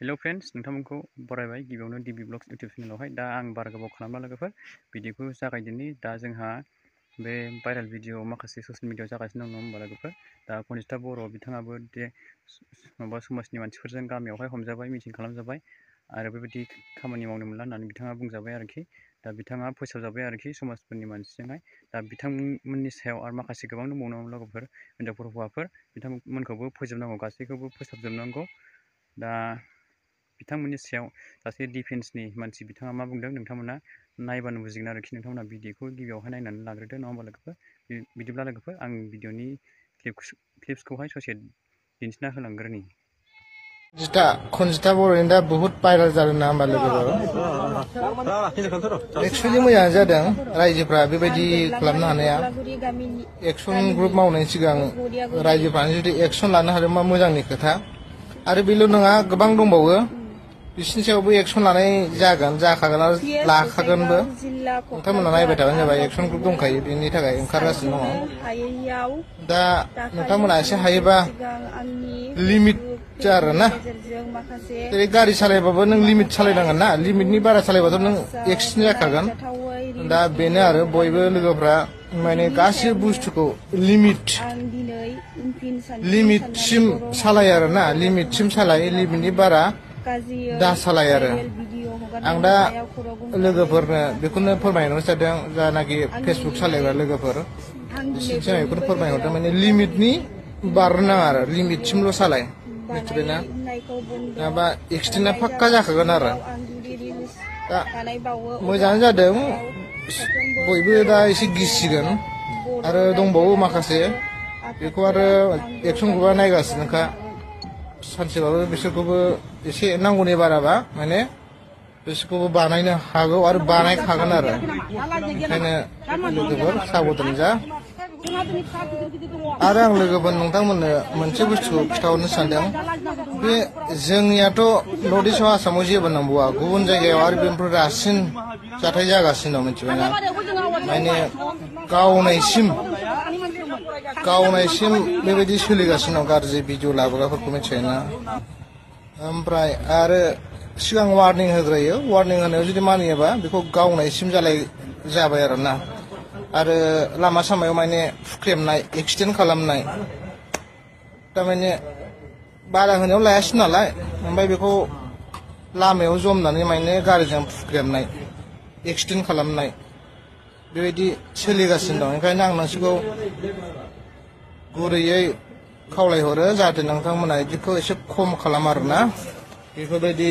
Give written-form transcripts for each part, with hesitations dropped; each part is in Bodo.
हेलो फ्रेंड्स, नोंथांमोनखौ बरायबाय गिबियावनो डिबि ब्लग्स इउटिउब चेनेलावहाय। दा आं बारा गोबाव खालामला लोगोफोर भिडिअखौ जागायदिनि। दा जोंहा बे भाइरेल भिडिअ माखासे ससियेल मिडियायाव जागासिनो दं होनबा लोगोफोर। दा कनिष्ठा बर' बिथाङाबो दे माबा समाजनि मानसिफोरजों गामियावहाय हमजाबाय, मिटिं खालामजाबाय आरो बेबायदि खामानि मावनो मोनला होननानै बिथाङा बुंजाबाय आरोखि। दा बिथाङा फोसावजाबाय आरोखि समाजफोरनि मानसिजोंहाय। दा बिथांमोननि सायाव आरो माखासे गोबां दंबावो लोगोफोर, हिनजावफोर हौवाफोर बिथांमोनखौबो फोजोबनांगौ, गासैखौबो फोसाबजोबनांगौ। दा बिथांमोननि सायाव सासे डिफेन्सनि मानसि बिथाङा मा बुंदों नोंथांमोना नायबानो बुजिगोन आरोखि। नोंथांमोना भिडिअखौ गिबियावहाय नायनानै लाग्रोदो, नङा होमबा लोगोफोर। बिदिब्ला लोगोफोर आं भिडिअनि क्लिप्सखौहाय ससे दिन्थिना होलांग्रोनि। खनजिता बर'नि दा बहुत भाइरेल जादों ना होमबा लोगोफोर। एक्सुवेलि मोजां जादों रायजोफ्रा बेबायदि खालामनो हानाया। एक्सन ग्रुप मावनायनि सिगां रायजोफ्रानो जुदि एक्सन लानो हादोंबा मोजांनि खोथा। आरो बेल' नङा, गोबां दंबावो। बिसोरनि सायावबो एक्सन लानाय जागोन, जाखागोन आरो लाखागोनबो। नोंथांमोना नायबाय थाबानो जाबाय, एक्सन ग्रुप दंखायो, बेनि थाखाय ओंखारगासिनो दङ। दा नोंथांमोना एसे हायोबा लिमिट आरोना, जेरै गारि सालायबाबो नों लिमिट सालायनांगोन ना। लिमिटनि बारा सालायबाथ' नों एक्सिडेन्ट जाखागोन। दा बेनो आरो बयबो लोगोफ्रा माने गासिबो बुस्थुखौ लिमिटसिम सालाय आरोना, लिमिटसिम सालाय, लिमिटनि बारा दा सालाय आरो। आं दा लोगोफोरनो बेखौनो फोरमायनो जादों, जानाखि फेसबुक सालायग्रा लोगोफोर बिसोरनि बेखौनो फोरमायहरदों, माने लिमिटनि बारनो नाङा आरो, लिमिटसिमल' सालाय, मिथिबायना। नङाबा एक्सिडेन्टआ फाक्का जाखागोन आरो। दा मोजाङानो जादों, बयबो दा एसे गिसिगोन। आरो दंबावो माखासे, बेखौ आरो एक्सन ग्रुपआ नायगासिनोखा। सानसेबाबो बिसोरखौबो एसे नांगौनि बाराबा माने बिसोरखौबो बानायनो हागौ आरो बानायखागोन आरो। ओंखायनो लोगोफोर साबधान जा। आरो आं लोगोफोर नोंथांमोननो मोनसे बुस्थु खिन्थाहरनो सानदों। बे जोंनियाथ' नर्थ इस्टआव आसामाव जेबो नांबावा, गुबुन जायगायाव आरो बेनिफ्राय रासिन जाथाय जागासिनो दं, मिथिबायना। माने गावनायसिम बेबायदि सोलिगासिनो दं, गाज्रि भिडिअ लाबोग्राफोरखौ, मिथिबायना। ओमफ्राय आरो सिगां वार्निं होग्रोयो, वार्निं होनायाव जुदि मानियाबा बेखौ गावनायसिम जाबाय आरो ना। आरो लामा सामायाव माने फुख्रेमनाय, एक्सिडेन्ट खालामनाय, थारमाने बादा होनायाव लायासै नालाय, ओमफ्राय बेखौ लामायाव जमनानै माने गारिजों फुख्रेमनाय, एक्सिडेन्ट खालामनाय, बेबायदि सोलिगासिनो दं। ओंखायनो आं नोंसोरखौ गुरैयै खावलायहरो, जाहाथे नोंथांमोना बिदिखौ एसे खम खालाम आरोना। बेफोरबायदि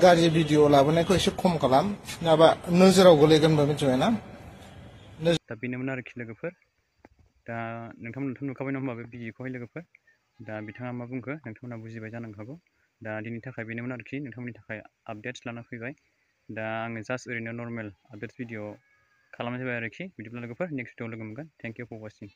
गाज्रि भिडिअ लाबोनायखौ एसे खम खालाम, नङाबा नोजोराव गोलैगोनबो, मिथिबायना। दा बेनोमोन आरोखि लोगोफोर। दा नोंथांमोनथ' नुखाबाय नङा होमबा बे भिडिअखौहाय लोगोफोर। दा बिथाङा मा बुंखो नोंथांमोना बुजिबाय जानांखागौ। दा दिनैनि थाखाय बेनोमोन आरोखि, नोंथांमोननि थाखाय आपडेट्स लाना फैबाय। दा आङो जास्ट ओरैनो नर्मेल आपडेट्स भिडिअ खालामनाय जाबाय आरोखि। बिदिब्ला लोगोफोर नेक्स्ट भिडिअ लोगो मोनगोन। Thank you for वाचिं।